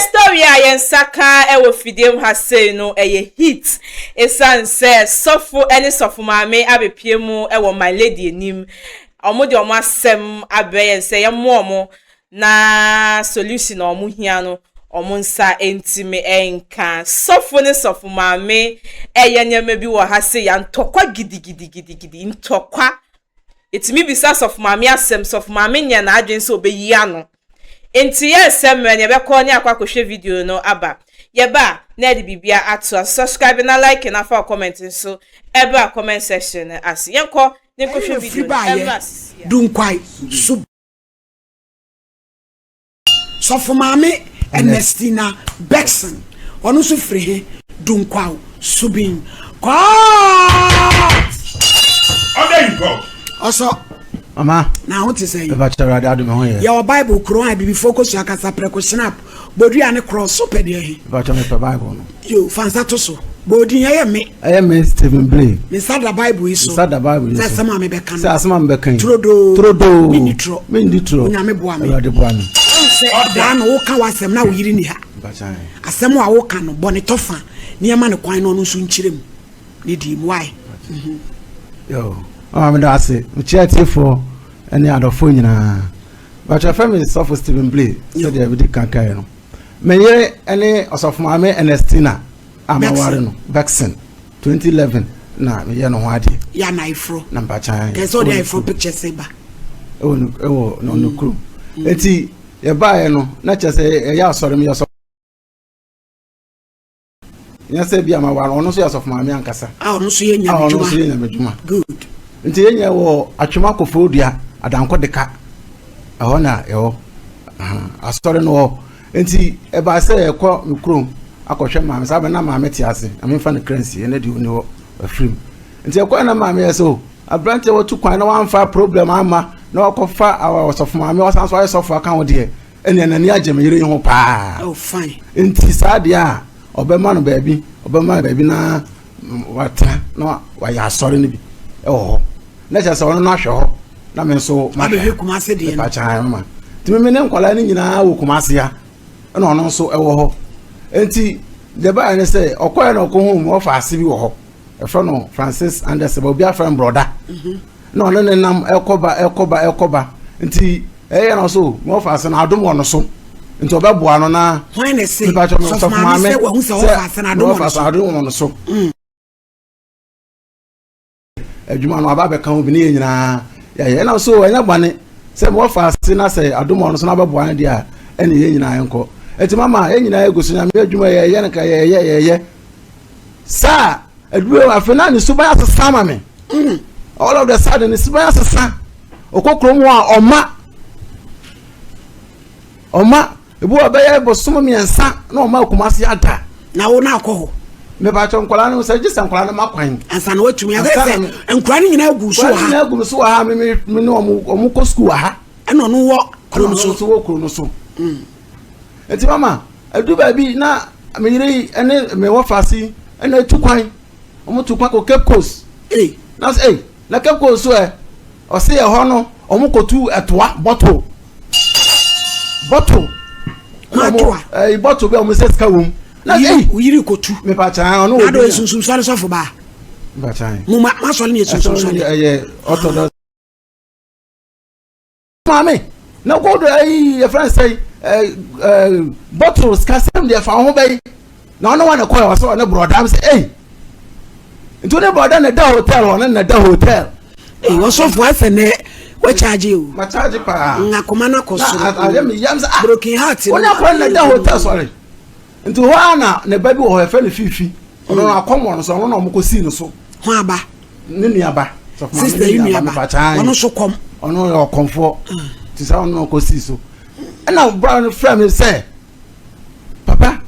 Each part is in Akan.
Story a yɛn nsa ka wɔ fidie mu ha sei no, ɛyɛ heat, ɛsiane sɛ sɔfo ne sɔfo maame abɛpie mu wɔ My Lady anim. Wɔn de wɔn asɛm abrɛ yɛn sɛ yɛmmoa wɔn na solution a wɔn hia no, wɔn nsa ntumi nka. Sɔfo ne sɔfo maame ɛyɛ nneɛma bi wɔ ha sei ya, ntɔkwa gidigidigidi, ntɔkwa. Yɛtumi bisa sɔfo maame asɛm, sɔfo maame nyɛ n'adwene sɛ ɔbɛyi ano. Nti yɛn nsɛm mmerɛ ne yɛbɛkɔ ne akɔ akɔhwɛ video no aba. Yɛba a, na yɛde biribia ato aso. Subscribe na like na fa comment nso ɛbra comment section no ase. Yɛnkɔ ne nkɔhwɛ video no ɛmra sisi a. Dunkwae so Sɔfo Maame Ernestina Beckson, ɔno nso firi he? Dunkwaw Subin. Court! Ɔdɛ yi kɔ. Ɔsɔ. Mama. Na ho te sɛ yi. Ɛba kyerɛ Awurade adom ho yɛ. Yɛwɔ Bible kuro a abibifoɔ kɔsua kasa prɛko snap bodua ne korɔ so pɛ deɛ he. Ɛba kyerɛ mepɛ Bible no. Yo, fa nsa to so. Bɔ odin ɛyɛ me. Ɛyɛ me Stephen Blay. Me nsa da Bible yi so. Nsa da Bible yi so. Sɛ asɛm a mebɛka no. Sɛ asɛm a mebɛka yi. Turodoo. Turodoo. Menni torɔ. Menni torɔ. Onyame boa me. Awurade boa me. Sɛ daa no woka w'asɛm na wo yere ni ha. Asɛm a woka no, bɔ ne tɔfa nneɛma ne kwan na ɔno nso nkyerɛ mu ne di mu wae. Yo, mama meda ase. Mekyia atiefoɔ ne adɔfoɔ nyinaa. Bàtà fẹ́ mi sɔfo Stephen Blay sɛdeɛ ebi di kankan no. Me yere ne ɔsɔfo maame Ernestina a maware no Beckson 2011 na meyɛ no ho adeɛ. Yɛ anayeforo. Na mpakyan. Kɛsɛ ɔde ayeforo pictures ba. Ɛwɔ no ɛwɔ no no kurom. Eti yɛbaeɛ no na kyerɛ sɛ ɛyɛ asɔre mi yɛ sɔfo. Nyɛ sɛ bi a maware ɔno nso yɛ sɔfo maame ankasa. A ɔno nso yɛ A ɔno nyamedwuma. nso yɛ nyamedwuma. Good. Nti yɛnyɛ wɔ Atwema Koforidua Adanko Deka, ɛhɔ na ɛwɔ asɔre no hɔ. Nti ɛbaa sɛ yɛkɔ me kurom akɔhwɛ maame saa bɛ na maame te ase na memfa no kra nsie ɛnɛ deɛ ɔni hɔ, afirim. Nti ɛkɔɛ na maame yɛ sɛ o aberanteɛ watu kwan na wamfa problem ama na wakɔfa ɔsɔfo maame, wasan so ayɛ sɔfo aka ho deɛ, ɛnea n'ani agye me yere yi ho paa. Oh, fine. Nti saa deɛ a ɔbɛma no baabi, ɔbɛma no baabi na watena na wayɛ asɔre no bi ɛwɔ hɔ, na kyerɛ sɛ ɔno no ahwɛ hɔ na me nso Abɛhwɛ Kumase deɛ no. Mepakyan ma nti me ne nkwadaa no nyinaa wɔ Kumase ha, ɛna ɔno nso ɛwɔ hɔ. Nti deɛ baayɛ ne sɛ ɔkɔɛ na ɔkɔhu mu ɔfa ase bi wɔ hɔ, ɛfrɛ no Francis Anderson, obi afrɛ no brɔda, na ɔne ne nam ɛkɔba ɛkɔba ɛkɔba. Nti ɛyɛ no so ma ɔfa ase no adom wɔ no so, nti ɔbɛboa no na Hwan na ɛse? Mepatwa me Sɔfo maame sɛ wahu sɛ ɔfa ase no adom wɔ no so. Adom wɔ no so. Adwuma no aba abɛka ho bi ne yɛn nyinaa yɛyɛ, ɛnam so ɛnyɛ bɔne sɛ wɔfa ase na sɛ adom wɔ no so na abɛboa no deɛ a, ɛne yɛn nyinaa yɛnkɔ. Ɛnti mama yɛn nyinaa yɛgu so Nyame adwuma, yɛyɛ no ka yɛyɛ yɛyɛ saa aduro. Afei na ne suban asesa ama me. All of the sudden ne suban asesa. Ɔkɔ kurom hɔ a, ɔma ɔma ebi wɔ bɛyɛ bosom 3 na ɔma Kumase ada. Na wo na akɔ hɔ? Mepakyɛ, nkwadaa no sɛ gye sɛ nkwadaa no ma kwan. Ansa na watumi Ansa akɛ na sɛ nkura no nyinaa gu so nkwadaa wɔ no ha. Nyinaa gu me so wɔ ha. Me ne ɔmo kɔ sukuu wɔ ha. Ɛna ɔno wɔ kuro no ɛna ɔno so. Nso wɔ kuro no so. Nti mama edu baabi na me yere yi ɛne me wɔ faase ɛna etu kwan, ɔmo tu kwan kɔ Cape Coast. Ee. Na sɛ ɛy na Cape Coast so ɛ, ɔsi ɛhɔ no ɔmo kɔtu ɛtoa bottle bottle. Maa toa. Ɛyi bottle bi a ɔmo sɛ sika wɔ mu na sɛ ɛy Wo yere kɔtu. Mepa kyan, ɔno Na wɔ ado bi. yɛ sunsum sɔre sɔfo baa. Mepa kyan. Mo ma masɔre ne yɛ sunsum Ɛsɛ sɔre. ɛyɛ Orthodox. Maame na gold ɛyi yɛfrɛ no sɛ ɛɛ ɛɛ bottles kasɛm deɛ fa ho bɛyi na ɔno wa ne kɔɛ, ɔsɛ ɔne brɔda sɛ ɛyi nti ɔne brɔda na da hotel hɔ, ɔne na da hotel. Ee, wɔsɔfo asɛ nɛ wɔkyagye o. Ma charge paa. Nkakoma no akɔ Na soro. ayɛ mi yam sɛ ah Broken heart no. ɔne akɔrɔ na da hotel sɔre. Nti hɔ a na ne ba bi wɔ hɔ, yɛfrɛ no Fifi, ɔno no akɔm wɔ no so, ɔno na ɔmo kɔ sii no so. Ho aba. Ne nuaba. Sister yi nuaba. Ɔno nso kɔm. Ɔno yɛ ɔkɔmfoɔ te sɛ ɔno na ɔkɔ sii so. Ɛna bra no frɛ me sɛ papa,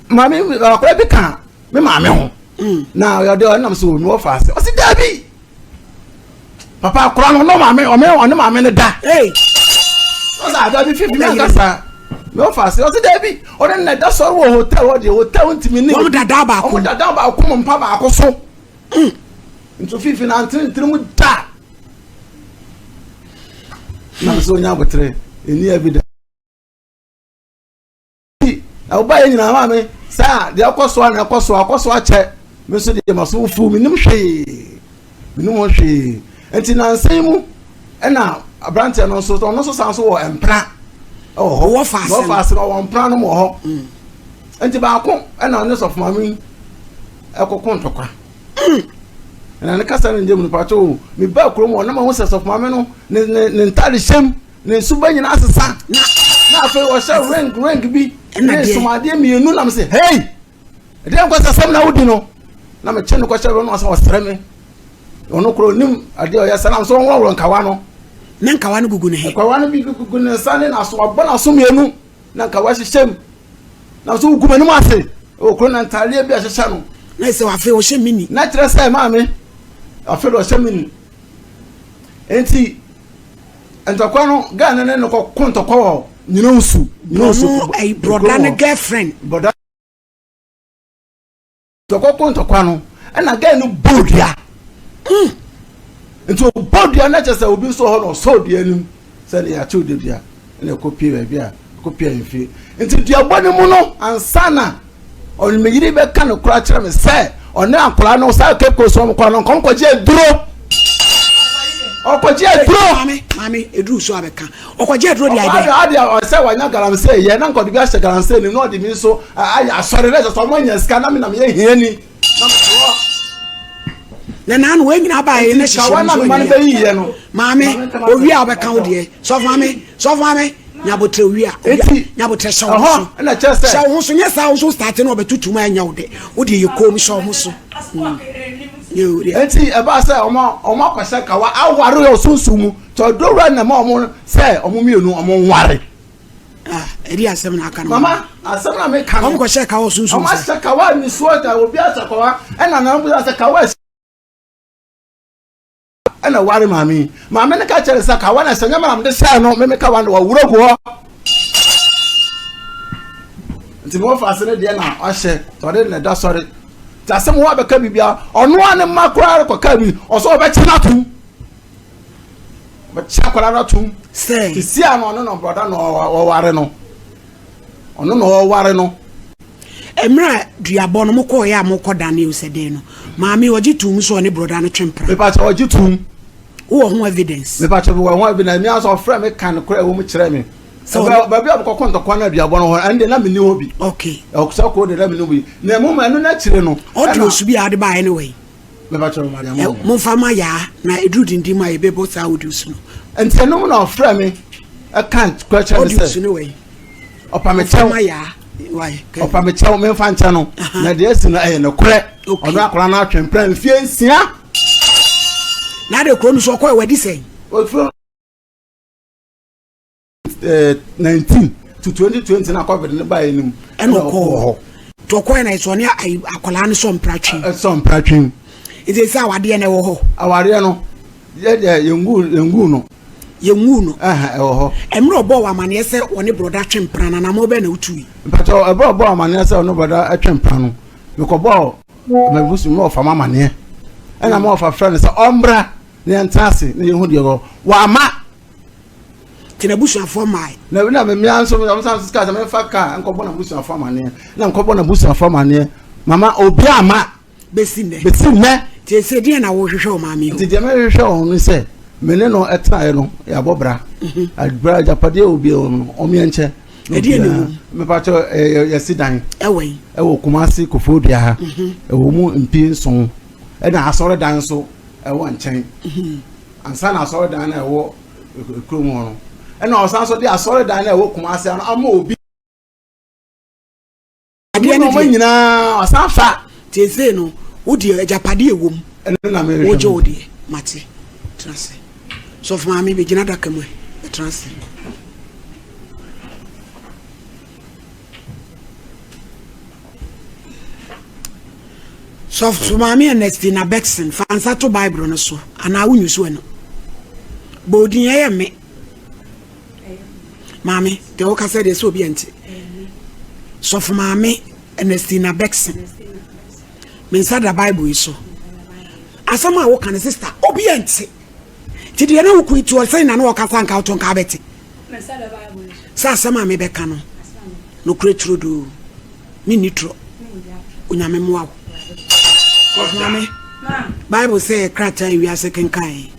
maame akɔrɔ bi ka me maame ho na ɔde ɔnam so mi wɔfa ase. Ɔsi daabi, papa, akɔrɔ no ɔno maame ɔme ɔne maame no da. Ee. Ɔsɛ adabi, Fifi mi ankasa mi wɔfa ase. Ɔsi daabi, ɔne na da sɔrɔ wɔ hotel hɔ deɛ, hotel ntumi ne Wɔn dada baako. Ɔmo dada baako mu, mpa baako so. Nso Fifi na ntene ntene mu da na nso onya abotire ɛni evidence. Na wobaeɛ nyinaa maame saa deɛ ɔkɔ so a na ɛkɔ so akɔ so akyɛ. Me nso deɛ maso fu menim hwee. Menim ho hwee. Nti nansa yi mu ɛna aberanteɛ no nso ɔno nso san so wɔ mpena ɛwɔ hɔ. Wɔ faase no. Wɔ faase no ɔwɔ mpena no wɔ hɔ. Mm. Nti baako ɛna ɔne sɔfo maame yi ɛkɔko ntɔkwa. Mm. Ɛna ne kasa no ngye mu no pato o. Me ba kurom hɔ na ma ho sɛ sɔfo maame no ne ne ne ntaade hyɛm ne nsuba nyinaa asesa. Na afei ɔhyɛ ring ring bi ne nsomadeɛ mmienu nam sɛ hey. Ɛdeɛn nkwasasɛm na wodi no? Na mekye no kɔhyɛ no sɛ ɔsrɛ me. Ɔno koro onim adeɛ ɔyɛ sɛ nam so ɔnworɔworɔ nkawa no. Na nkawa no gugu ne he? Nkawa no bi gugu ne nsa ne n'aso, wabɔ n'aso mmienu na nkawa hyehyɛ mu. Nam so wogu m'anim ase. Ɛwɔ kuro na ntaadeɛ bi a ɛhyehyɛ no. Na sɛ afei ɔhyɛ mini. Na kyerɛ sɛ maame afei de ɔhyɛ mini. Nti ntɔkwa no gaa ne ne no kɔko ntɔkwa wɔ nyina nsu. Nyina nsu. Ɔno brɔda ne girlfriend. Brɔda Ɔkɔko ntɔkwa no ɛna gɛɛ no bɔ dua mm. Nti ɔbɔ dua no kyɛ sɛ obi nso hɔ na ɔsɔ dua no mu sɛ ne yɛakyew da dua ɛna ɛkɔ pie baabi a ɛkɔ pie ahemfie. Nti duabɔ no mu no ansa na ɔne me yere bɛka no kora kyerɛ me sɛ ɔne akwadaa no saa Cape Coast wɔn kɔ no nkɔm kɔgye aduro ɔkɔgye aduro. Maame maame eduru so abɛka Ɔkɔgye aduro de ayɛ dɛn? Ɔkɔ adeɛ ɔsɛ wanya galamsey yɛ na nka ɔde bi ahyɛ galamsey nim na ɔde mi nso ayɛ asɔre na ɛsɛ sɛ ɔmo anya sika na mi na mi yɛ hiani na mi te hɔ. Na naanu wei nyinaa baa yɛ na hyehyɛ mu nso ɛnyɛ yɛ no. Maame owie a ɔbɛka wo deɛ sɔfo maame sɔfo maame nyabotrɛ owie a owie nyabotrɛ hyɛ wo ho so hyɛ wo ho so nyɛ saa wo so start na ɔbɛtutu mu ɛnyɛ wo de wo deɛ yɛ koom hyɛ wo ho so. Eti ɛbaa sɛ ɔmo ɔmo akɔhyɛ kawa aware yɛ ɔsunsun mu. Tɔ dowura na ma ɔmo sɛ ɔmo mmienu ɔmo nware. Ah, ɛdi asɛm na aka no. Mama, asɛm na meka no. Ɔmo kɔhyɛ kawa sunsun sɛ. Ɔmo ahyɛ kawa nisuo da obi ahyɛ kawa ɛna na ɔmo sɛ kawa ɛna ware maame yi. Maame no ka kyerɛ sɛ kawa na sɛ nyɛ mena mede hyɛɛ no meme kawa no wɔwura gu hɔ. Nti mo fa ase ne deɛ na ɔhyɛ tɔde na ɛda sɔre. Nti asɛm wɔ abɛka biribiara ɔno a ne mma koraa kɔka bi ɔsɛ ɔbɛkye no atom. Ɔbɛkye akwadaa no atom. Sɛ. Sisi a no ɔno na brɔda na ɔware no. Ɔno na ɔware no. Mmerɛ a duabɔ no mokɔɔyɛ a mokɔ dane o sɛ dɛn no maame ɔgye tuum sɛ ɔne brɔda no twe mpena. Mepakyɛ ɔgye tuum. Wowɔ ho evidence? Mepakyɛ mewɔ ho evidence. Mi asɔ ɔfrɛ me kan korɛ ɛwɔ mu kyerɛ me. Sɛ baabi a mokɔkɔ ntɔkwa no aduabɔ no hɔ ɛno deɛ na menni hɔ bi. Okay. Ɛsɛ koro deɛ na menni hɔ bi. Na ɛmu ɛno n'akyire no. Ɔduro bi a ɔde baeɛ ne wɔ yi. Momfa ma yaa na ɛduru dindin mu a yɛbɛbɔ saa audios no. Nti ɛno mu na ɔfrɛ me ɛka kora kyerɛ me sɛ audios no wɔ yi. Ɔpa me kyɛw. Ɔpa me kyɛw memfa nkyɛ no. Na deɛ asi no ɛyɛ nokorɛ. Ɔno akwadaa no atwe mpena mfie nsia. Na ade kuro no so ɔkɔɛ wadi sɛn? Ofiri 19 to 2020 na covid no baeɛ no mu ɛna ɔkɔɔ hɔ nti ɔkɔɛ na ɛsɛ ɔne akwadaa no sɔ mpra twe sɔ mpra twe nti sɛ awadeɛ no ɛwɔ hɔ awadeɛ no yɛdeɛ yɛngu yɛngu no yɛngu no ɛwɔ hɔ mmerɛ ɔbɔɔ wɔ amaneɛ sɛ ɔne brɔda twe mpra no anamɔ bɛn na wotui mpatɛ ɛberɛ ɔbɔɔ amaneɛ sɛ ɔne brɔda twe mpra no mekɔbɔɔ mabusu ma ɔfa ma amaneɛ ɛna ma ɔfa frɛ no sɛ ɔmmra na yɛntena ase na yɛhu deɛ wɔ wama Nti n'abusuafoɔ mmae. Na na me mmea nso wɔn san sika sɛ mefa kaa nkɔbɔ n'abusuafoɔ amaneɛ na nkɔbɔ n'abusuafoɔ amaneɛ mama obi ama. Besi nnɛ. Besi nnɛ. Nti ese deɛ na wɔhwehwɛ wɔn maame hɔ. Nti deɛ mehwehwɛ wɔn no sɛ me ne no ɛtenaeɛ no yɛabɔ bra. Mhm. Abira agyapadeɛ obi wɔ no wɔn yɛn nkyɛ. Ɛdeɛ ne mu. Mepakyɛ ɛyɛ yɛsi dan. Ɛwɔ yi. Ɛwɔ Kumasi Koforidua ha. Mhm. Ɛwɔ mu mpi nson ɛna asɔredan nso ɛwɔ nkyɛn. Mhm. Ansa na asɔredan no a ɛwɔ kurom hɔ no, ɛna ɔsan nso de asɔredan no a ɛwɔ Kumasi ano ama obi. Adeɛ no deɛ nyinaa ɔsan fa. Tiesei no, wo deɛ agyapadeɛ ɛwɔ mu. Ɛno na mehwehwɛ. Wogye wo deɛ, mate. Tena ase. Sɔfo maame bɛgyina adaka mu ɛ, bɛtena ase. Sɔfo Maame Ernestina Beckson, fa nsa to Bible no so, anaa wo nyusu ɛno. Bɔ odin, ɛyɛ me. Maame, deɛ woka sɛ deɛ sɛ obi ɛnte. Sɔfo Maame Ernestina Beckson, me nsa da Bible yi so. Asɛm a woka no, sista, obi ɛnte. Nti deɛ na wokun ti ɔsɛn na na ɔkasa nka woto nka abɛte. Sɛ asɛm a mebɛka no. Nokorɛ turodoo, menni torɔ. Onyame mmoa wo. Sɔfo maame, Bible sɛ yɛ krataa a wiase kenkan.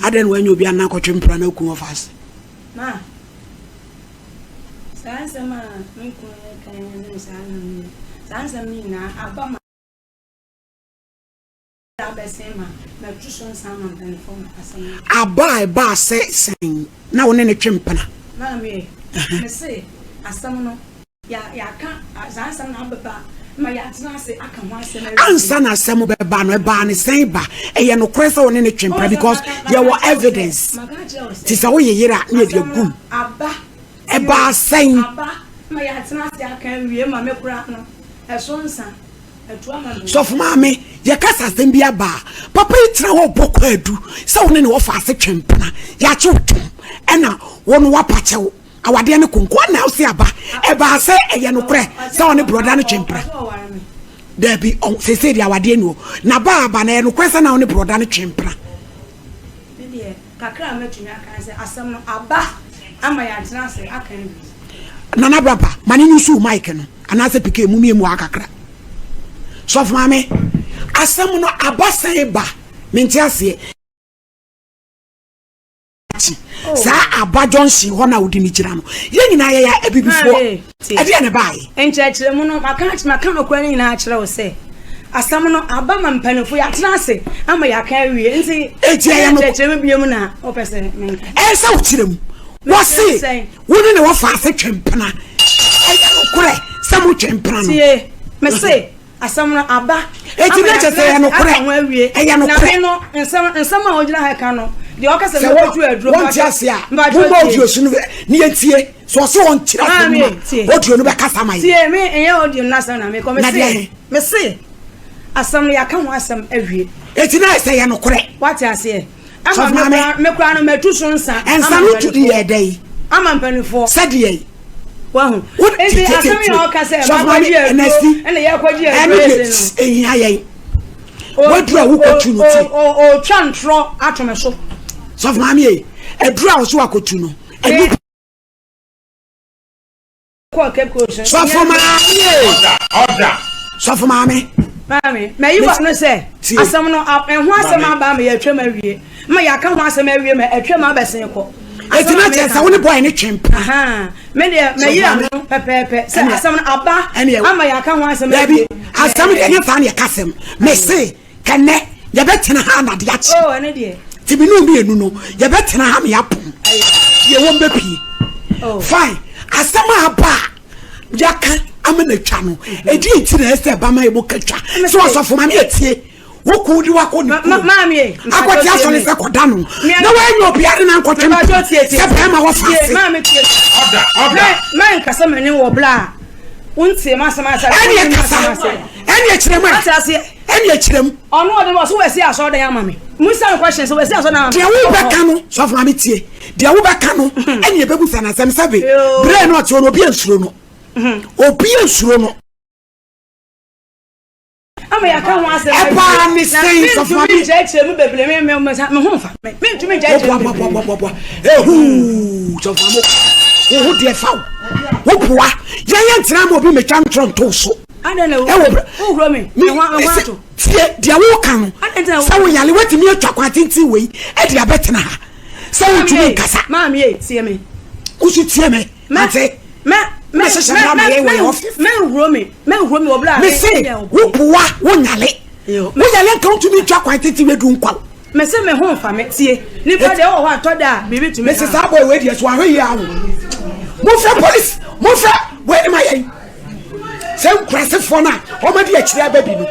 Adɛn na wanya obi anan kɔtwe mpra na aku ɔfa ase? Ma, saa nsɛm a me kunu kan ne saa nsɛm saa nsɛm no nyinaa aba ma Aba a ɛbaa sɛ sɛn na wo ne no twe mpena? Maame, mese asɛm no yɛaka saa nsɛm no abɛba ma yɛatena ase aka ho asɛm awie. Ansa na asɛm bɛba no, ɛbaa ne sɛn ba? Ɛyɛ nokorɛ sɛ wo ne no twe mpena because yɛwɔ evidence. Nti sɛ woyɛ yere a na yɛde agum. Aba. Ɛbaa sɛn? Aba ma yɛatena ase aka awie ma me koraa no ɛso nsa. Sɔfo maame, yɛka sɛ asɛm bi aba a, papa yi tena hɔ bɔ kwaadu sɛ wo ne ne wɔfa ase twe mpena, yɛakye wo tom, ɛna wo no woapa kyɛw, awadeɛ no konko, ɛna wo se aba, ɛbaa sɛ ɛyɛ nokorɛ sɛ ɔne brɔda no twe mpena. Daabi, seesei deɛ awadeɛ ni hɔ, na ba aba na ɛyɛ nokorɛ sɛ na wo ne brɔda no twe mpena. Me deɛ, kakra a mɛtumi aka ne sɛ asɛm no aba ama yɛatena ase aka awie. Nana Brapa, ma ne nyusu mic no anaasɛ PK mu mie mu ha kakra. Sɔfo maame, asɛm no aba sɛn ba? Mente aseɛ. Akyi, oh. Saa aba junction hɔ na wode me gyina no, yɛn nyinaa yɛyɛ abibifoɔ. Ɛdeɛ na ɛbaeɛ. Nkyerɛkyerɛmu no, maka maka nokorɛ no nyinaa akyerɛ wo sɛ asɛm no aba ma mpanimfoɔ yɛatena ase ama yɛaka awie nti Enti ɛyɛ no nkyerɛkyerɛmu biom na wopɛ sɛ menka. Ɛyɛ sɛ wokyerɛ mu. Wɔse wo ne ne wɔfa ase twe mpena. Ɛyɛ nokorɛ sɛ motwe mpena no. Tie, mese Asɛm no aba. Eti na kyerɛ sɛ ɛyɛ nokorɛ. Ɛyɛ nokorɛ. Na me no, nsɛm nsɛm a ɔgyina ha ka no, deɛ ɔka sɛ mɛkɔtu aduro. Wɔn ti ase a, mo ma audio so no ne yɛn tie. So ɔsɛ wɔn kyerɛ asɛm mu a, audio no bɛkasa ama yɛn. Tie me, ɛnyɛ audio no asɛm na mekɔ. Me se, me se, asɛm no yɛaka ho asɛm awie. Eti na ɛsɛ yɛ nokorɛ. Wate aseɛ. Ama me kura no matu so nsa. Nsa no tu de yɛ dɛ yi. Ama mpanimfoɔ. Sɛdeɛ yi. Wahu. Nti asɛm yi a ɔka sɛ makɔgye aduro ɛna yɛkɔgye aduro ese no. Ɛhia yɛn. Waduru a wokɔtu no ti. Ɔtwa ntorɔ ato me so. Sɔfo maame yi, aduru a ɔso akɔtu no. Ɛnu kɔɔ Cape Coast. Sɔfo maame. Sɔfo maame. Maame, mayi wa no sɛ asɛm no ɛho asɛm aba ama yɛatwam awie ma yɛaka ho asɛm awie ma atwam abɛsen kɔ. Eti na kyerɛ sɛ wo ne bɔyɛ ne twe mpena. Me deɛ mayi ano pɛpɛɛpɛ sɛ asɛm no aba ama yɛaka ho asɛm awie. Dabi, asɛm deɛ ɛnyɛ saa na yɛka asɛm. Mese Kɛnɛ yɛbɛtena ha na ade akye. Oh, ɛno deɛ. Ti mi ne mmienu no yɛbɛtena ha na yɛapɔn. Yɛ wɔn bɛpie. Oh. Fine. Asɛm a aba a yɛaka ama na atwa no. Ɛdi mhm. nti na ɛsɛ ɛba ma yɛbɔ katwa. Sɛ ɔsɔfo maame atie. Wokun de wakɔ ne kurom. Maame. Akɔte asɔre sɛ kɔda no. Na wɔanya obiara na nkɔtwe sɛ bɛrima wɔ fa ase. Maame tie. Ɔda ɔda. Mɛ nkasa mɛ ne wɔ bla a. Wontie m'asɛm ase. Ɛne kasa. Ɛne kyerɛ mu. Ate aseɛ. Ɛne ɛkyerɛ mu. Ɔno ɔde ɔso wasi asɔrdan ama me. Musa no question sɛ wasi asɔrdan ama me. Deɛ wobɛka no sɔfo maame tie. Deɛ wobɛka no ɛne ɛbɛbusa no asɛm sɛbe berɛ no ɔte hɔ no obi ansuro no. Obi ansuro no. Ama yɛaka ho asɛm. Ɛbaa ne sɛn sɔfo maame. Mentumi nkyerɛkyerɛ mu bebree me me me ho mfa me. Mentumi nkyerɛkyerɛ mu bebree. Boaboaboaboa. Ehuu sɔfo maame wo ho deɛ fa wo. Wo boa yɛn yɛn ntena ma obi metwa ntorɔ nto so. ɛwɔ brɛ wohuro me ɛsɛ tie deɛ woka no sɛ wo yale woatumi atwa kwan tenten wei ɛde abɛtena ha sɛ wontumi nkasa maame tie me woso tie me ate mɛhyehyɛ mmara ma yɛn wɔ yɛ ɔfis mɛnhuro me mɛnhuro me wɔ brɛ a mese woboa wo nyale wo yale nka wontumi ntwa kwan tenten wei du nkwa Mese me ho nfa me tie. Nipa deɛ wɔ hɔ a tɔ da a biribi tumi. Mese saa boy wei deɛ so ahwɛ yie awo. Mofrɛ police mofrɛ wei ne ma yɛn. Sɛ nkurasefoɔ no a wɔn adi akyire aba bi no.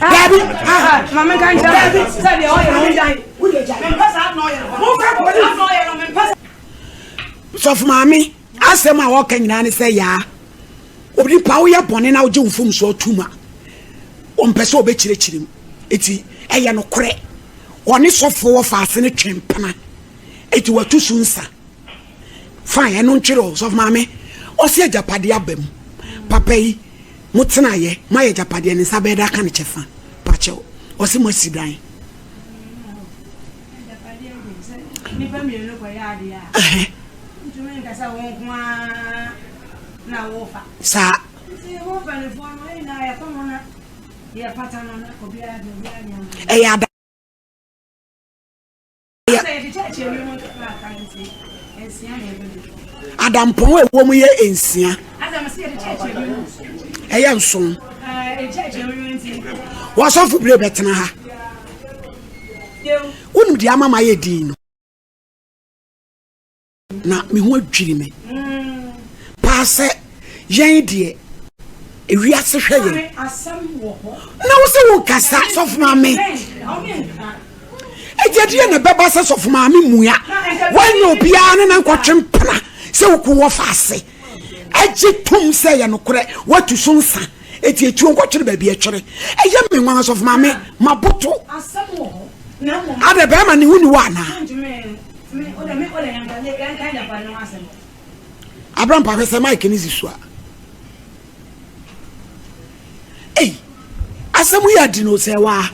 Daabi. Ah maame nka nkyɛn. Daabi. Sɛ deɛ ɔyɛ no gyae. Mempɛ saa na ɔyɛ no. Mofrɛ police. Na ɔyɛ no mempɛ saa. Sɔfo maame asɛm a wɔka nyinaa ne sɛ yaa onipa woyɛ bɔne na wogye wo mfomsoɔ tom a ɔmpɛ sɛ ɔbɛkyerɛkyerɛ mu. Eti ɛyɛ nokorɛ, ɔne sɔfoɔ wɔ faase no twe mpena, eti watu so nsa. Fine, ɛno ntwere o, sɔfo maame, ɔse agyapadeɛ aba mu. Papa yi, mo tenaeɛ, moayɛ agyapadeɛ, ne nsa bɛyɛ dɛ aka ne kyɛfa. Pakyɛw, ɔse moasi dan. Agyapadeɛ deɛ, sɛ nnipa mmienu kɔyɛ adeɛ a, ntumi nka sɛ wo nko ara. Saa. Ɛyɛ ada. Adampɔn a ɛwɔ mu yɛ nsia. Ɛyɛ nson. Wɔsɔfo bere bɛtena ha. Wonim deɛ ama ma yɛ din no. Na me ho adwiri me paa sɛ yɛn deɛ ewiase hwɛ yɛn na wo sɛ wonkasa sɔfo maame ɛgyadeɛ na ɛbɛba sɛ sɔfo maame mua woanyɛ obiara ne na nkɔtwe mpena sɛ woko wɔ fa ase agye tom sɛ yɛ nokorɛ woatu so nsa ɛti ɛtuo nkɔtwere baabi ɛtwere ɛyɛ me nwanwa sɔfo maame maboto adɛ bɛrima ne ho ni wɔ anaa Abrampa hwɛ sɛ mic ne si so a. Ei, asɛm yi adi no sɛ waa.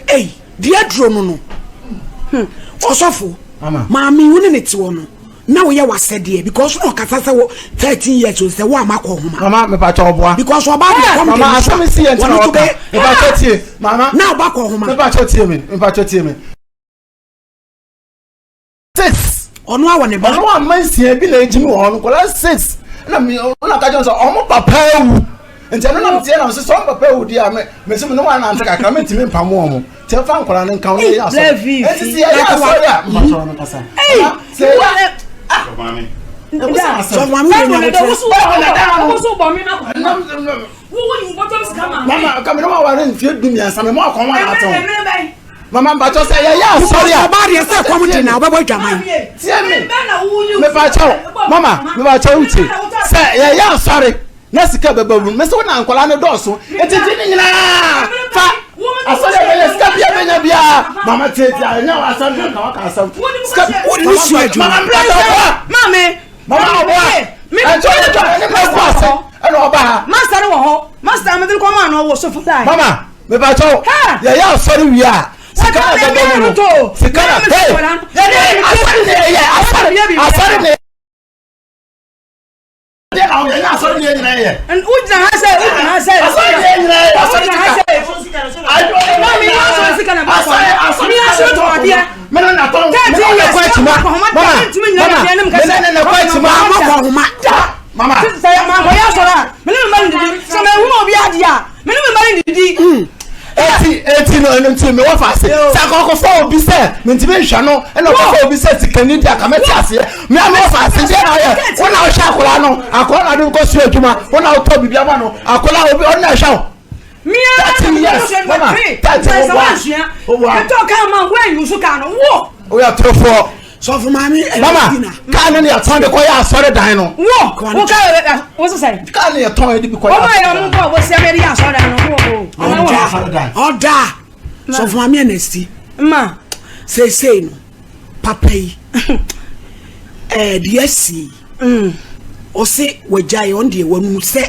Ei, deɛ aduro no no. Hmm, ɔsɔfo, maame wo ne ne te hɔ no. na woyɛ w'asɛdeɛ because na ɔkasa sɛ wo 13 years o sɛ wo ama kɔ homa. Mama mepakyɛ ɔboa. Because ɔba de kɔm de mama asɛm si yɛn tena ɔka mepakyɛ tie mama na ɔba kɔ homa. Mepakyɛ tie me mepakyɛ tie me. Six. Ɔno awɔ ne ba. Ɔno ama nsia bi na egyimi wɔ hɔ no nkɔla six na mi ɔna ka kyerɛ sɛ ɔmo papa ewu nti ɛno na meteɛ na mesɛ sɛ ɔmo papa ewu deɛ a me mese me ne wɔn anante kakra mentumi mpamo ɔmo. Tí ẹ fa nkwadaa ne nka wọn yẹ asọrọ. Eti si yẹ yẹ asọrọ a. Mpa sọ̀rọ̀ mi kasa. Sẹ yẹ ah. Sọ maame wúlò ní abotire. Mama kàmi ní wọn wà ní nfie du mmiɛnsa mi mu akɔn wọn atɔn. Mama mpatsɔ sɛ yɛ yɛ asɔre a. Ɔbaa deɛ sɛ kɔm di na ɔbɛbɔ adwaman. Tie mi mepatsɔ mama mepatsɔ wutie sɛ yɛ yɛ asɔre. Na sika bɛba wura mu. Mese wo na nkwadaa no dɔɔso. Eti ti ne nyinaa fa asɔre a bɛyɛ sika bia bɛnya biara. Mama tietia ɛnyɛ wɔ asɛm na nka waka asɛm. Sika wode ne sua adwuma. Mama mpɛsɛ ɔboa. Maame. Mama ɔboa. Ɛnti ɔyɛ twa ne ma gu ase ɛna ɔba ha. Master no wɔ hɔ. Master mede kɔ maa no wɔ sofo line. Mama mepakyɛw yɛyɛ asɔre wie a sika na bɛbɔ mu no sika na hey yɛde asɔre ne yɛ asɔre asɔre ne. Wogyina ha sɛ wogyina ha sɛ wogyina ha sɛ maame yɛ asɔre sika na baako mi asɔre tɔn adeɛ 13 years na kɔhoma da mi ntumi nyina na adeɛ ne mu kɛsɛ kɔhoma da mama sɛ maa kɔ yɛ asɔre a mi ne mi mma ne didi sɛ mɛ ehun obi adeɛ a mi ne mi mma ne didi. Eti eti no ɛno nti mewɔ fa ase sɛ akɔkɔfɔ obi sɛ mentumi nhwɛ no ɛna ɔkɔfɔ obi sɛ sikani di aka mɛte aseɛ me a mewɔ fa ase deɛ na ɔyɛ wo na ɔhwɛ akwadaa no akwadaa na ɔde kɔ sua adwuma wo na ɔtɔ biribi ama no akwadaa obi ɔno na ɛhwɛ wo. 13 years mama 13 wo boa wo boa. Metɔ kaa ma wo ɛnyusu kaa no wo. Woyɛ torofoɔ. Sɔfo maame Mama, kaa no ne yɛtɔn de kɔyɛ asɔre dan no. Wo, wo kaa wo sisɛ. Kaa ne yɛtɔn de bi kɔyɛ asɔre dan. Ɔmo yɛ ɔmo kɔ ɔbɔ sia mɛ de yɛ asɔre dan no. Ɔda, ɔda. Sɔfo maame Ernesti. Ma. Seesei no, papa yi, ɛɛ deɛ asi. Ɔse wagyae ɔno deɛ wanu sɛ.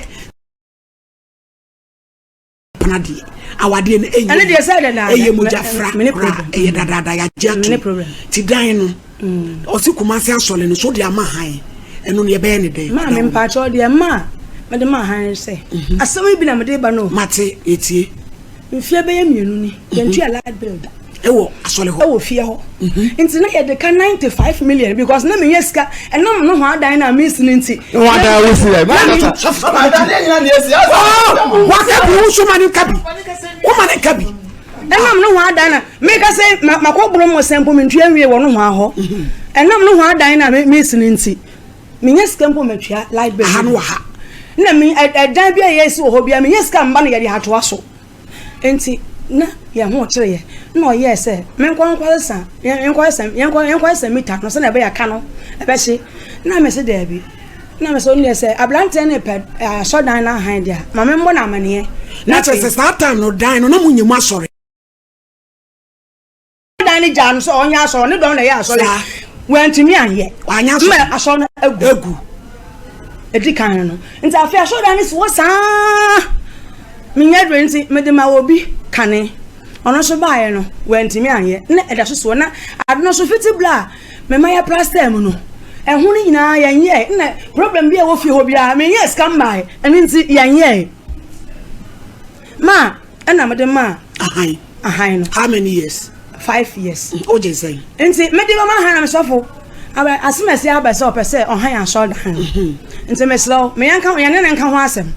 Mpena deɛ awadeɛ no ɛnyɛ ɛne deɛ sɛ dadaada ɛyɛ mogya fra kora ɛyɛ dadaada yɛagye ato ti dan no mm. ɔsi Kumasi asɔre no so de ama han ɛno no yɛbɛyɛ ne dɛn. Maa mi mpakyɛw deɛ maa mede maa han sɛ mhm. asɛm yi bi na mede ba no. Mate etie. Mfie bɛyɛ mmienu ni yɛntua mhm. light bill da. Ɛwɔ asɔre hɔ. Ɛwɔ fie hɔ. Mhm. Nti na yɛde ka 95 million because na menyɛ sika ɛnam no ho adan na mesi no nti. Ne ho adan wo si yɛ. Waka bi wo nso ma ne nka bi. Wo ma ne nka bi. Ɛnam no ho adan na meka sɛ makɔ boro mmɔ sɛ mpo mentua nwie wɔ no ho ahɔ. Mhm. Ɛnam no ho adan na mesi no nti menyɛ sika mpo matua light bill. Aha no wɔ ha. Na me ɛdan bi a yɛsi wɔ hɔ bi a menyɛ sika mba no yɛde atoa so. Enti na yɛn ho rekyere yɛn. Ɛnna ɔyɛɛ sɛ menkɔ nkɔsesa yɛnkɔsesa yɛnkɔ yɛnkɔsesa mita no sɛnea ɛbɛyɛ a ka no ɛbɛhye. Na mese daabi. Na mese ɔno deɛ sɛ aberanteɛ no repɛ asɔrdan no ahan deɛ a, ma memmɔ no amanneɛ. Na kyerɛ sɛ saa time no dan no na monyɛ mu asɔre. Dan no gyaa no sɛ ɔnyɛ asɔre, ne dɔm na ɛyɛ asɔre. Wantumi anyɛ. Wanyɛ asɔre. Ma asɔre no agu. Agu. Edi kan no. Nti afei asɔredan no si hɔ saa. Menyɛ dwene nti mede ma obi kane. Ɔno nso baeɛ no, wantumi anyɛ. Na ɛda so soɔ. Na ade no nso fiti berɛ a mema yɛ plaster mu no, ɛho no nyinaa yɛnyɛɛ. Na problem bi a ɛwɔ fie hɔ biara, menyɛɛ sika mmaeɛ. Ɛno nti yɛnyɛɛ. Ma ɛna mede maa ahan ahan no. How many years? 5 years. O gye sɛn? Nti mede bɛma ahan na mesɔfo abɛ asemasi abɛ sɛ ɔpɛ sɛ ɔhan asɔredan no. Nti mesrɛ wo, me yɛnka yɛne ne nka ho asɛm.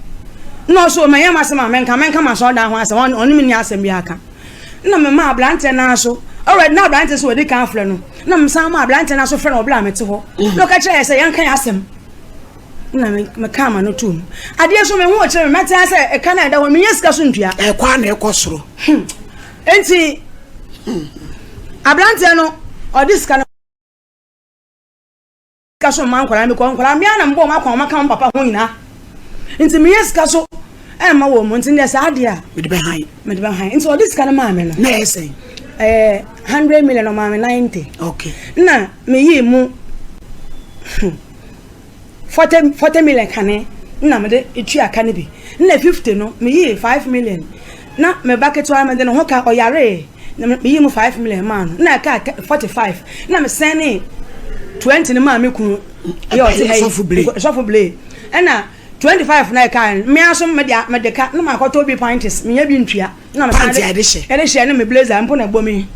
Na ɔso ma yɛn asɛm a menka menka ma asɔredan ho asɛm ɔne me ni asɛm bi aka. Na mema aberanteɛ no aso already na aberanteɛ so wɔde kan afrɛ no. Na mesan ma aberanteɛ no aso frɛ no wɔ bere a mete hɔ. Na ɔka kyerɛ yɛ sɛ yɛnka yɛn asɛm. Na meka ama no tom. Adeɛ so me ho kyerɛ me mɛte sɛ ɛka na ɛda hɔ menyɛ sika so ntua. Ɛkɔ a na ɛkɔ soro. Nti aberanteɛ no ɔde sika no sika so mma nkwadaa mi kɔ nkwadaa mmea na mbɔ wɔn akɔn wɔn aka wɔn papa ho nyinaa nti meyɛ sika so ɛmma wɔn mu nti deɛ saa adeɛ a mede bɛhan mede bɛhan nti ɔde sika no maa me no na ɛyɛ sɛn ɛyɛ 100 million ɔmaa me 90. Okay. Na meyii mu 40 40 million kane na mede tua ka no bi na 50 no meyii 5 million na me ba ketewa mede ne ho ka ɔyaree na meyii mu 5 million maa no na ɛka 45 na mesɛnee 20 no maa me kunu yɛ ɔte ha yi sɔfo blee ɛna 25 na ɛka no mmea so mede mede ka na makɔtɔ bi panties menya bi ntua na mesan de hyɛ ɛde hyɛ ne me blazer mpo na ɛbɔ mi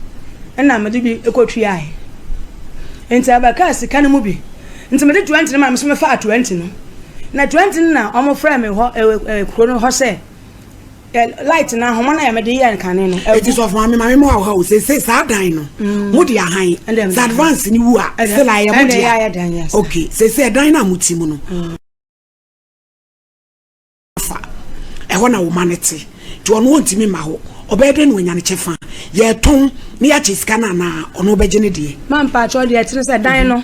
ɛna mede bi ɛkɔtuae nti ɛbɛkaa sika no mu bi nti mede 20 no ma me so mefaa 20 no na 20 no na wɔn frɛ me hɔ ɛwɔ kuro no hɔ sɛ light na ahoma na yɛ mede yɛ nkane no. Eti sɔfo maame maame mu awɔ ha o sese saa dan no mo de ahan sɛ advance ni wu a still ayɛ mo dea okay sese ɛdan na mo ti mu no fa ɛhɔ na wo ma no te nti ɔno ɔntumi mma hɔ ɔbɛyɛ dɛn na wanya ne kyɛfa yɛtɔn ne yɛakyɛ sika no anaa ɔno ɔbɛgye ne deɛ. Ma mpakyɛw deɛ ɛtene sɛ dan no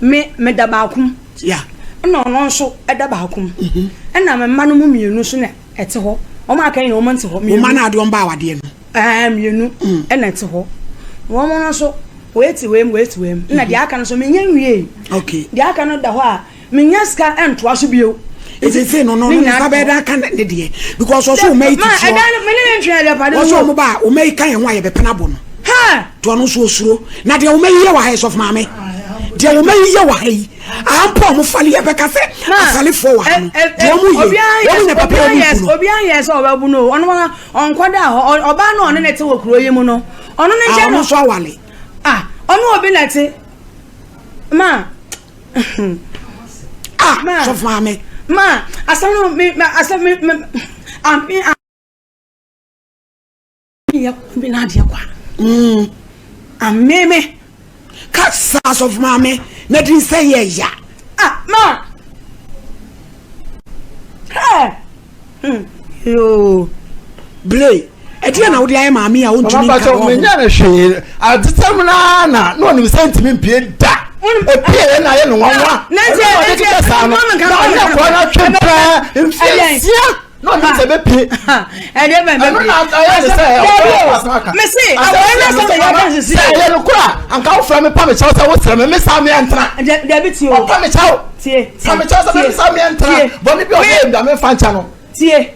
me meda baako mu yeah. Ɛna ɔno nso ɛda baako mu ɛna me mma no mu mmienu nso na ɛte hɔ wɔn aka nyina wɔn nte hɔ mmienu. Wo mma no ade wɔn ba awadeɛ no. Ɛɛ mmienu ɛna ɛte hɔ wɔn no nso wei te wei mu wei te wei mu ɛna deɛ aka no nso menya nwie. Okay. Deɛ aka no da hɔ a menya sika ntoa so bio. Esese no no no nsa bɛyɛ dɛ aka ne deɛ because ɔso wɔn ayi ti soɔ. Ɛdan no mene ne ntwɛn deɛ pade no. Ɔso wɔn ba wɔn ayi ka yɛn ho a yɛbɛpena abɔ no. Ha! To ɔno nso osuro na deɛ wɔn ayi yɛ wɔ ha yi sɔfo maame deɛ wɔn ayi yɛ wɔ ha yi ahampo a wɔn fali yɛ bɛka sɛ asalefoɔ wɔ ha no deɛ wɔn yɛ wɔn nyɛ papa wɔn bu no. Obiara yɛ sɛ ɔbɛbu no ɔno ɔnkɔ da hɔ ɔbaa no ɔne ne te wɔ kuro yi mu no ɔno ne nkyɛn no. Ɔno nso awale. Ah ɔno obi na te ma. Ah sɔfo maame. Ma asɛm no me asɛm me me ame yɛ bi na adeɛ kwa. Mm. Ame me. Kasa sɔfo maame na di nsɛ yɛ ya. Ah ma. Hey. Hmm. Yoo. Blay. Ɛdeɛ na wode ayɛ maame a wontumi nka wɔ ho. Menya no hwee. Adesɛm no ara na na ɔnim sɛ ntumi mpie da. Epie yɛ na ayɛ no nwanwa. Ɛno na ɔde keka saa no. Na ɔne akɔla no atwe pɛɛ mfie nsia na ɔnim sɛ bɛpie. Ɛdeɛ bɛn bɛpie. Ɛno na ayɛ ne sɛ ɔbɛyɛ asɛm aka. Mese akɔla no asɛm yɛ aka sisi. Sɛ ɛyɛ no kora anka wofrɛ me pa me kyɛw sɛ wosrɛ me me saa me antena. Dabi tie o. Ɔpa me kyɛw. Tie. Pa me kyɛw sɛ me saa me antena. Bɔne bi ɔbɛyɛ bi a memfa nkyɛ no. Tie.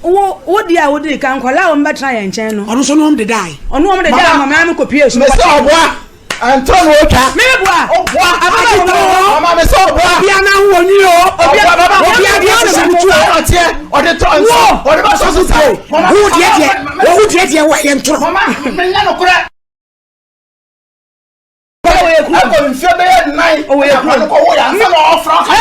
Wo wo deɛ a wodii kan nkwadaa a wɔn bɛtena yɛn nkyɛn no. Ɔno nso ne wɔn dedae. Ɔno wɔn dedae ma maa mi kɔ pie so. Mese ɔboa. Ɛntoro na otwa. Mimi boa. Ɔboa. Agye toro. Ɔma me sɛ ɔboa. Obia na ho wɔ nwi o. Ɔboa baba. Obia deɛ sisi ne tuo. Ɔteɛ. Ɔde tɔ nso. Ɔde ba sɔ so sa. Wo deɛ deɛ. Wo deɛ deɛ wɔ yɛ ntoro. Mama menya no korɛ. Ɛkɔ mfie bɛyɛ nnan. Ɔwɔ yɛ kuro. Kɔ wo yɛ ansa na ɔfra ɔka.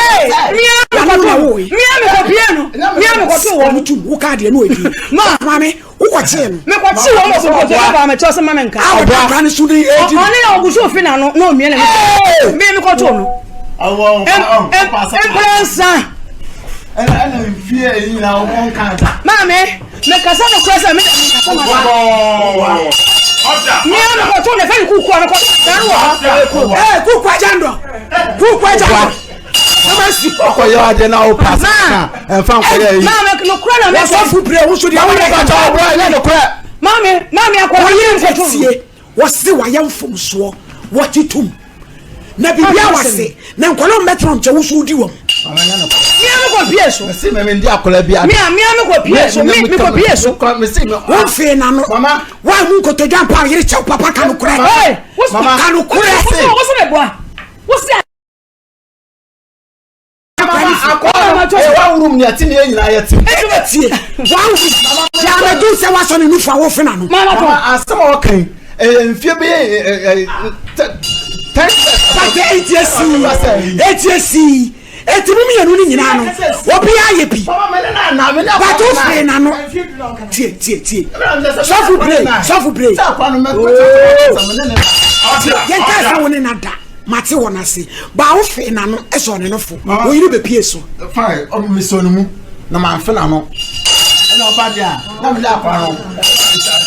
Mia mekɔto mia mekɔpie no mia mekɔto wɔn. Ɔno tum wo kaa deɛ no ɔdi. Ma maame wokɔkyee no. Mekɔkye wɔn wɔ kokoto ne baa mekyerɛ sɛ ma me nka. A ɔde akora no so de edi. Ɔne na ɔgu so fi n'ano na omia n'ani. Mi mekɔto no. Mprɛnsa. Ɛna mfie eyi nyinaa wɔn nka nsa. Maame. Mekasa nokorɛ sɛ me mekasa ma Mea mekɔto ne fɛ ne kuku a mekɔto dan wɔ ha. Ee kuku agya ndɔ kuku agya ndɔ. Ɔkɔ yɛ ade na o pass na ɛnfa nkɔ yɛ yi. Maame nokorɛ na mekɔ. Wɔsɔfo pere wo so deɛ woyɛ kata ɔbra ɛnyɛ nokorɛ. Maame maame akɔ wɔyɛ nketeɛ wɔse wɔayɛ mfomsoɔ wɔgye tom na biribia wase na nkɔla mbɛtena nkyɛ wo so wodi wɔm. Mia mi kɔ pie so. Mesi mi mi di akɔla bi adi. Mia mia mi kɔ pie so mi mi kɔ pie so. Mesi mi. Wọ́n fee n'ano. Mama. Wọ́n mu nkotodwe mpa yere kyɛw papa kanokorɛ. Mama. Kanokorɛ. Wosi mi bua. Wosi. Mama akɔla no ɛyɛ one room ni ɛti ni yɛ nyinaa yɛ ti. Ɛna tie one room yàrá dùn sɛ wasɔ ne nufu a wofe n'ano. Mama asɛm a ɔka yi ɛyɛ nfie bɛyɛ ɛ ɛ ten. Pàtɛ eti esi eti esi eti mu mmienu ni nyinaa no obi ayɛ bi pàtɛ ofere n'ano tie tie tie sɔfo bere sɔfo bere yɛn kaa sɛ wo ne na da. Mate wɔn ase. Baa wo fee n'ano sɔɔ ne nofo. Wo yere bepie so. Fine, ɔmo mi sɔ ne mu na ma nfe n'ano. Ɛna ɔba deɛ a, na mi de akora no.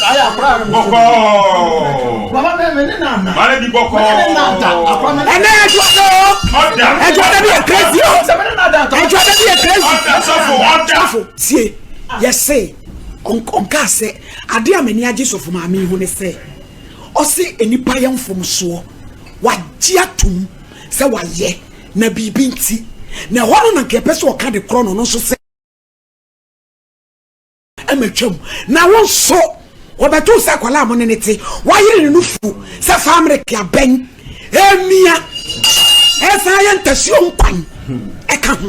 Ayɛ akora no. Bɔkɔɔ. Mama mi mi ne na na. Mane bi bɔkɔɔ. Mi ne na da. Akora mi. Ɛnɛ ɛdwoada o. Ɔda. Ɛdwoada bi yɛ crazy o. Sɛ mi ne na da. Ɛdwoada bi yɛ crazy. Ɔda sɔfo ɔda. Sɔfo tie yɛse ɔnkaa sɛ adeɛ a m'ani agye sɔfo maame yi ho ne sɛ ɔse nnipa yɛ mfomsoɔ wagye atom sɛ wayɛ na biribi nti na ɛhɔ no na nka ɛpɛ sɛ ɔka de korɔ no no nso sɛ ɛma twam na wo nso wɔbɛto sɛ akwadaa a mo ne ne te wayere ne nufu sɛ fa amerika abɛn ɛmia ɛsan yɛ ntasuo nkwan ɛka ho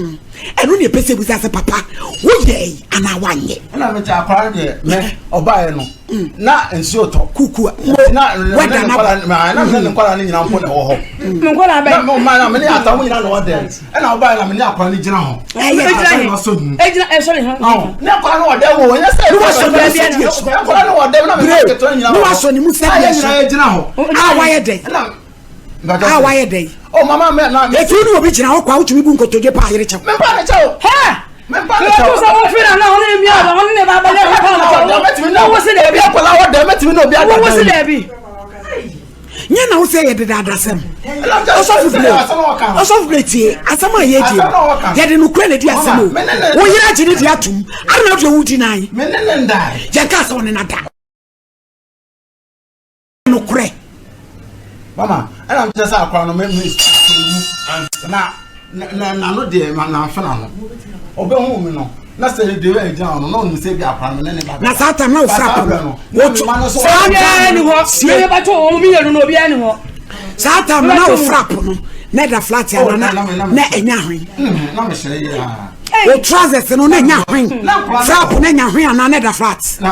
ɛno ne ɛpɛ sɛ ɛbusa sɛ papa woyɛe anaa woanyɛ ɛna mete akwadaa no deɛ mɛ ɔbaeɛ no mm. na nsuo tɔ kuku na wɛda na na mene ne nkwadaa no nyinaa mpo na ɛwɔ hɔ nkwadaa bɛn na mo mma na mene ata mo nyinaa na ɛwɔ dɛm ɛna ɔbaeɛ na mene akwadaa no gyina hɔ ɛyɛ egyina ɛsɔ ne ho ne akwadaa no wɔ dɛm wɔ wɔnyɛ sɛ ne wasɔ ne mu sɛ deɛ so akwadaa no wɔ dɛm na mene ketewa nyinaa ne wasɔ ne mu sɛ deɛ so gyina hɔ a wayɛ dɛn a wayɛ dɛn oh mama mɛ na etu ne obi gyina hɔ kwa wotumi bu nkotodwe paa yere kyɛw mempa ne kyɛw hɛ mempa ne kyɛw sɛ wo fira na ɔne mi aba ɔne ne ba bɛyɛ ho pa na wo se dɛbi akwadaa wɔ dɛm mɛtumi na obi ada wo se dɛbi nyɛ na wo sɛ yɛ deda adasɛm ɔsɔfo bile ɔsɔfo bile tie asɛm a yɛdie no yɛde nokorɛ na di asɛm o wo yere agye ne de atom ana wode wo di nan yɛnka sɛ wo ne no da nokorɛ mama ɛna mekyerɛ sɛ akora no me me na na n'ano deɛ ma n'amfe n'ano ɔbɛhu mi no na sɛ deɛ ɛyɛ gyina hɔ no na ɔnim sɛ ebi akora no ne ne ba na saa tam na ofura po no wotu saa tam no sie mene bɛto wɔn mmienu no obiara ni hɔ saa tam no na ofura po no na ɛda flat ana na na ɛnya hwen na mehyɛ yɛ aa o trousers no na ɛnya hwen frap na ɛnya hwen anaa na ɛda flat na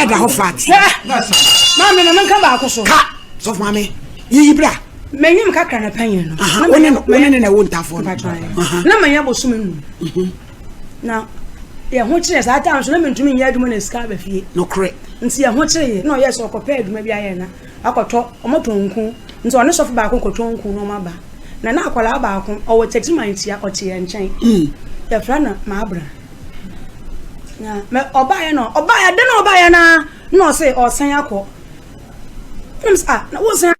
ɛda hɔ flat maame na menka baako so ka sɔfo maame yiyi bra menyim kakra na panyin no wone no wone ne na ɛwo ntafoɔ no na manya bosome num mhm. na yɛ ho kyerɛ saa time so na mentumi nyɛ adwuma na sika aba fie nokorɛ nti yɛ ho kyerɛ yɛ na ɔyɛ sɛ ɔkɔpɛ adwuma bi ayɛ na akɔtɔ ɔmɔtɔ nku nti ɔne sɔfo baako kɔtɔ nku na ɔma ba Na na akwadaa baako, ɔwɔ Techiman-Ntia, ɔte yɛn nkyɛn. Yɛfrɛ no Maabra. Na mɛ ɔbaeɛ no, ɔbaeɛ de na ɔbaeɛ na na ɔse ɔsan akɔ. Ɛna sɛ ah na wosan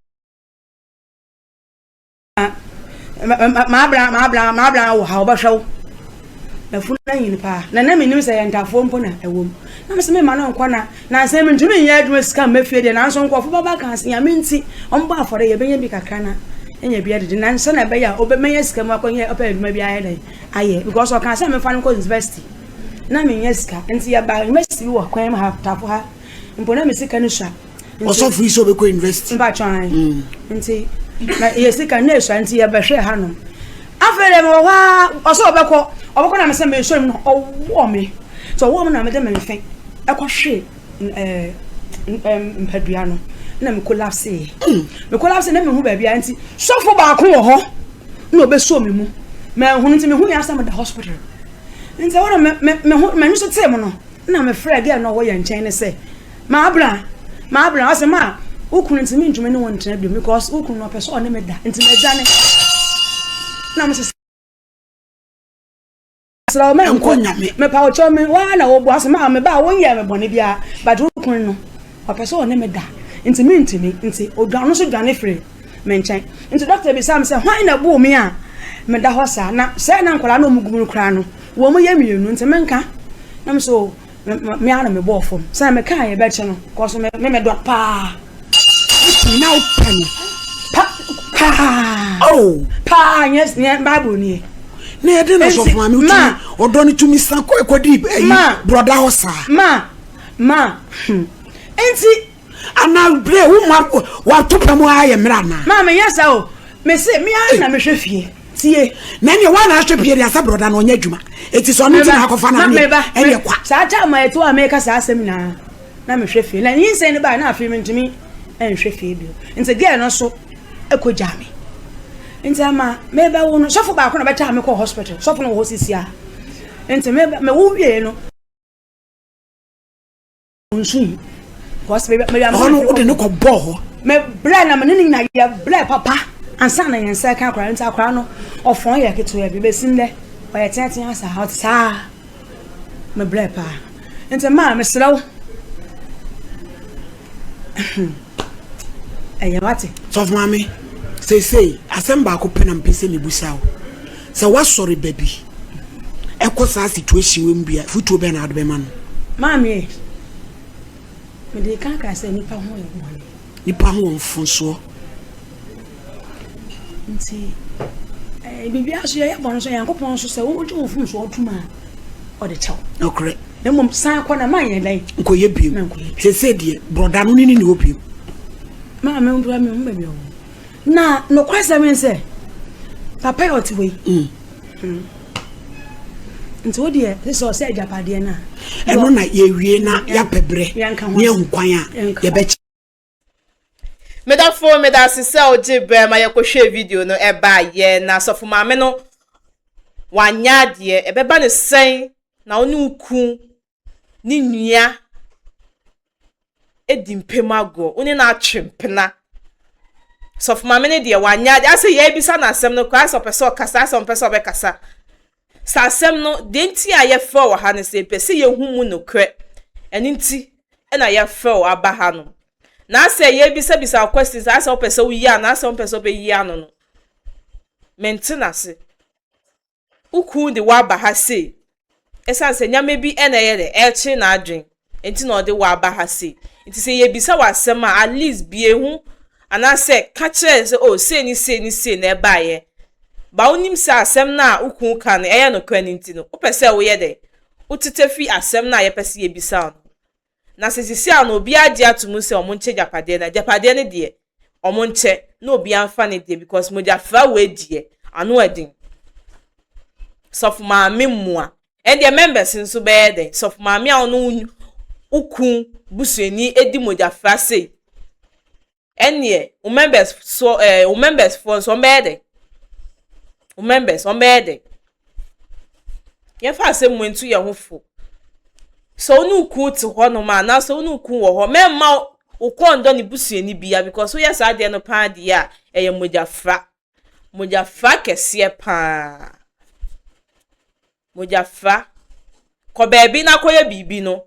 Maabra Maabra Maabra wɔ ha ɔbɛhwɛ wo. Na funu anyin paa. Na na menim sɛ yɛn ntafoɔ mpo na ɛwɔ mu. Na mesɛ mema no nkɔ na Nansa yi mentumi nyɛ adwuma sika mma fie deɛ nanso nkurɔfo bɛba ka sɛ Nyame nti wɔbɔ afɔre yɛbɛnya bi kakra na yɛanya bi adidi na sɛnea ɛbɛyɛ a ɔbɛmɛnya sika mu akɔnyɛ ɔpɛ adwuma bi ayɛ dɛn ayɛ because ɔkaa sɛ memfa no nkɔ university na menya sika nti yɛba university bi wɔ kwan mu ha tafo ha mpo na me sika no sua ɔsɔfo yi sɛ ɔbɛkɔ university mpakyɛ an mm. nti na yɛ sika na esua nti yɛbɛhwɛ hanom afei dɛ mewɔ hɔ a ɔsɛ ɔbɛkɔ ɔbɛkɔ na mesɛ mesɔ mu no ɔwɔ me nti ɔwɔ me na mede me mfe ɛkɔhwe ɛɛ mpadua no na me collapse yɛ mm. me collapse na mehu baabi a nti sɔfo baako wɔ hɔ na ɔbɛsɔ me mu manhunu nti mehu yɛ asɛ meda hospital nti ɛhɔ na me me me ho m'ani so tee mu no na mefrɛ girl na ɔwɔ yɛn nkyɛn ne sɛ Maabra, maabra, ɔse ma wo kunu nti mentumi ne wo ntena bio because wo kunu no ɔpɛ sɛ ɔne me da nti madwane. Na mese srɛ wo menkɔ, mepa wo kyɛw me waa na wobu ase ma me ba wonyɛ me bɔne biara but wo kunu no ɔpɛ sɛ ɔne me da nti mentumi nti ɔdwane nso dwane firi me nkyɛn nti dɔkta bisa me sɛ hwan na buu me a meda hɔ saa na sɛ na nkwadaa na ɔmu gu mu no koraa no wɔn mu yɛ mmienu nti menka na me so Me ara na mebɔɔ fam. Sɛ mekaa yɛ bɛkye no, kɔso me me medɔ paa. Nti na wopɛ no. Pa paa. Oh. Paa nyɛ nyɛ Bible nie. Na yɛde na sɔfo maame wotumi ɔdɔ no tumi san kɔ ɛkɔdi ɛyi brɔda hɔ saa. Ma ma hmm. Nti. Ana bere wo ma wato pɛ mu ayɛ mmerɛ anaa. Maame nyɛ saa o mese me ara na mehwɛ fie tie. Na ɛneɛ woa na ahwɛ fie deɛ sɛ brɔda no ɔnyɛ adwuma eti sɛ ɔno nti na akɔfa no aneɛ ɛneɛ kwa. Saa time a ɛto a meka saa asɛm nyinaa na mehwɛ fie na nyinsɛn no baa na afei mentumi nhwɛ fie bio nti girl no so ɛkɔ gyaa me nti ama mebɛwo no sɔfo baako na bɛtaa me kɔ hospital sɔfo no wɔ hɔ sisi a nti mewo wie no nsu yi because me me hɔ no wode ne kɔ bɔɔ hɔ me brɛ na me ne ne nyina yɛ brɛ papa ansa na yɛn nsa ka akora nti akora no ɔfɔn yɛ ketewa bi bɛsi ndɛ ɔyɛ teatea saa ɔte saa me brɛ paa nti maa mesrɛ wo Ɛyɛ wate. Sɔfo maame, seesei asɛm baako pɛ na mepɛ sɛ mebusa wo. Sɛ woasɔre ba bi ɛkɔ saa situation wei mu bi a, fotuo bɛn na wode bɛma no? Maame, mede kan kaa sɛ nipa ho yɛ bɔne. Nipa ho wɔ mfomsoɔ. Nti eh, biribiara so yɛyɛ bɔne so Nyankopɔn nso sɛ wogye wo mfomsoɔ tom a ɔde kyɛw. Nokorɛ. Na mmom san kɔ na manyɛ dɛn? Nkɔyɛ bio. Seesei deɛ borɔda no ne ne ne hɔ bio. Maa me mpura me ho baabi ɔwɔ. Na nokwasɛm ne sɛ papa yɛ ɔte hɔ yi. Mm. Mm. Nti wo deɛ sɛ ɔsɛ agyapadeɛ no a. Ɛno na yɛwie na yɛapɛ berɛ na yɛahu kwan a yɛbɛkyɛ. Medɔfo, meda ase sɛ wogye berɛ ma yɛkɔhwɛɛ video no ɛbaeɛ. Na sɔfo maame no wanyɛ adeɛ. Ɛbɛba ne sɛn na wo ne wo kun ne nua di mpam agorɔ, wo ne no atwe mpena. Sɔfo maame no deɛ wanyɛ adeɛ. Asɛ yɛrebisa no asɛm no koraa asɛ ɔpɛ sɛ ɔkasa, asɛ ɔmpɛ sɛ ɔbɛkasa. Sɛ asɛm no, deɛ nti a yɛfrɛ wɔ ha no sɛ yɛpɛ sɛ yɛhu mu nokorɛ, ɛno nti na yɛfrɛ wo aba ha no. Na asɛ yɛrebisabisa wo questions, asɛ wopɛ sɛ woyi ano, asɛ wompɛ sɛ wobɛyi ano no, mente n'ase. Wo kunu de wo aba ha sei, ɛsiane sɛ nneɛma bi na ɛyɛ dɛ, ɛrekyere n'adwene. Nti na ɔde wo aba ha sei. Nti sɛ yɛbisa wo asɛm a, at least bue ho anaasɛ ka kyerɛ yɛn sɛ oh sei ne sei ne sei na ɛbaeɛ. Ba wonim sɛ asɛm no a wo kunu ka no ɛyɛ nokorɛ no nti no, wopɛ sɛ woyɛ dɛn? Wotete fi asɛm no a yɛpɛ sɛ yɛbisa wo no ho. Na sɛ seesei a no obiara gye ato mu sɛ wɔnkyɛ agyapadeɛ no a, agyapadeɛ no deɛ wɔnkyɛ na obiara mfa ne deɛ because mogyafra wei deɛ ano ɛden. Sɔfo maame mmoa. Ɛndeɛ members nso bɛyɛ dɛn? Sɔfo maame a ɔne wo kun busuani edi mogyafra sei. Ɛnneɛ wo members so ɛɛ eh, wo members foɔ nso wɔn bɛyɛ dɛn? Wo members wɔn bɛyɛ dɛn? Yɛmfa asɛm mu ntu yɛn ho fo. Sɛ wo ne wo kun te hɔnom a anaasɛ wo ne wo kun wɔ hɔ mɛmma wo kɔn dɔ ne busuani bia because woyɛ saa adeɛ no paa deɛ a ɛyɛ mogyafra. Mogyafra kɛseɛ paa. Mogyafra. Kɔ baabi na kɔyɛ biribi no,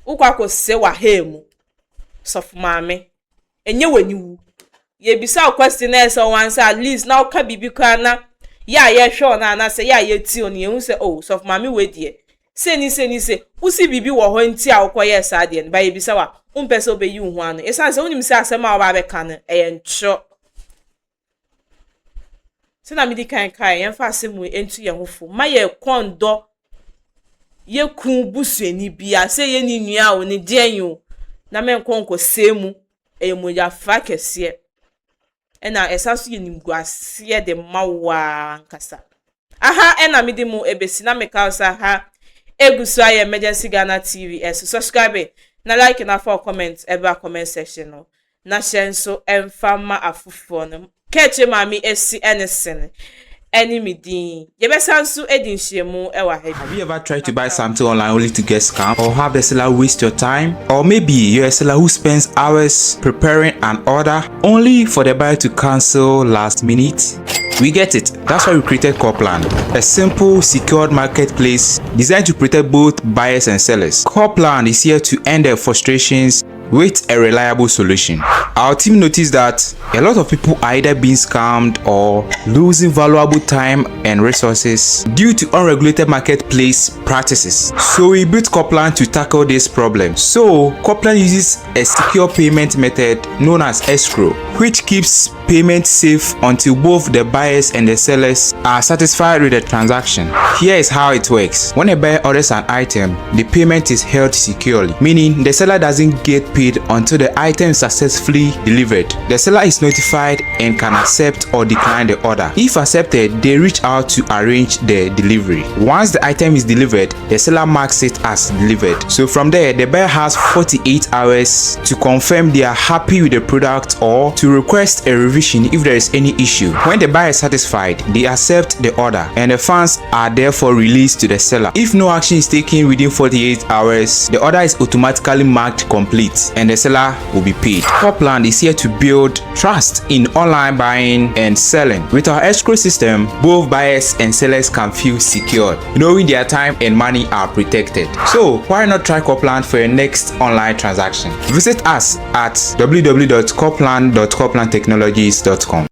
wokɔ akɔsɛ w'ahaa mu. Sɔfo maame, ɛnyɛ w'aniwu. Yɛbisa wo question na ɛsɛ wo answer at least na woka biribi koraa na yɛ a yɛhwɛ wo no anaasɛ yɛ a yɛtie wo no yɛhu sɛ oh sɔfo maame wei deɛ sei ne sei ne sei. Wosi biribi wɔ hɔ nti a wokɔyɛɛ saa deɛ no, ba yɛbisa wo a, wompɛ sɛ wobɛyi wo ho ano. Ɛsiane sɛ wonim sɛ asɛm a woba abɛka no ɛyɛ ntorɔ. Sɛnea midi kan kae, yɛmfa asɛm wei nto yɛn ho fo. Mma yɛn kɔn nnɔ yɛn kunu busuani biara, sɛ ɛyɛ ne nua o, ne deɛn o, na mɛnkɔ nkɔsɛe mu. Ɛyɛ mogyafra kɛseɛ. Ɛna ɛsan nso yɛ animguaseɛ de ma wo ara ankasa. Aha na mede mo ɛbɛsi na meka wo sɛ aha ɛgu so ayɛ Emergency Ghana TV ɛso. Subscribe na like na fa wo comment ɛbra comment section no na hyɛ nso ɛmfa ma afoforɔ no. Kɛkyɛ maame asi ɛne sene ɛne me din. Yɛbɛsan nso adi nhyiamu ɛwɔ ha bi. Have you ever tried to buy something online only to get scammed or have the seller waste your time? Or maybe you're a seller who spends hours preparing an order only for the buyer to cancel last minute? We get it. That's why we created Corplan, a simple, secured marketplace designed to protect both buyers and sellers. Corplan is here to end the frustrations. with a reliable solution. Our team noticed that a lot of people are either being scammed or losing valuable time and resources due to unregulated marketplace practices. So we built Copland to tackle this problem. So Copland uses a secure payment method known as escrow, which keeps payment safe until both the buyers and the sellers are satisfied with the transaction. Here is how it works. When a buyer orders an item, the payment is held securely, meaning the seller doesn't get paid until the item is successfully delivered. The seller is notified and can accept or decline the order. If accepted, they reach out to arrange the delivery. Once the item is delivered, the seller marks it as delivered. So from there, the buyer has 48 hours to confirm they are happy with the product or to request a revision if there is any issue. When the buyer is satisfied, they accept the order and the funds are therefore released to the seller. If no action is taken within 48 hours, the order is automatically marked complete and the seller will be paid. Copland is here to build trust in online buying and selling. With our escrow system, both buyers and sellers can feel secure, knowing their time and money are protected. So why not try Copland for your next online transaction? Visit us at www.copland.coplandtechnologies.com.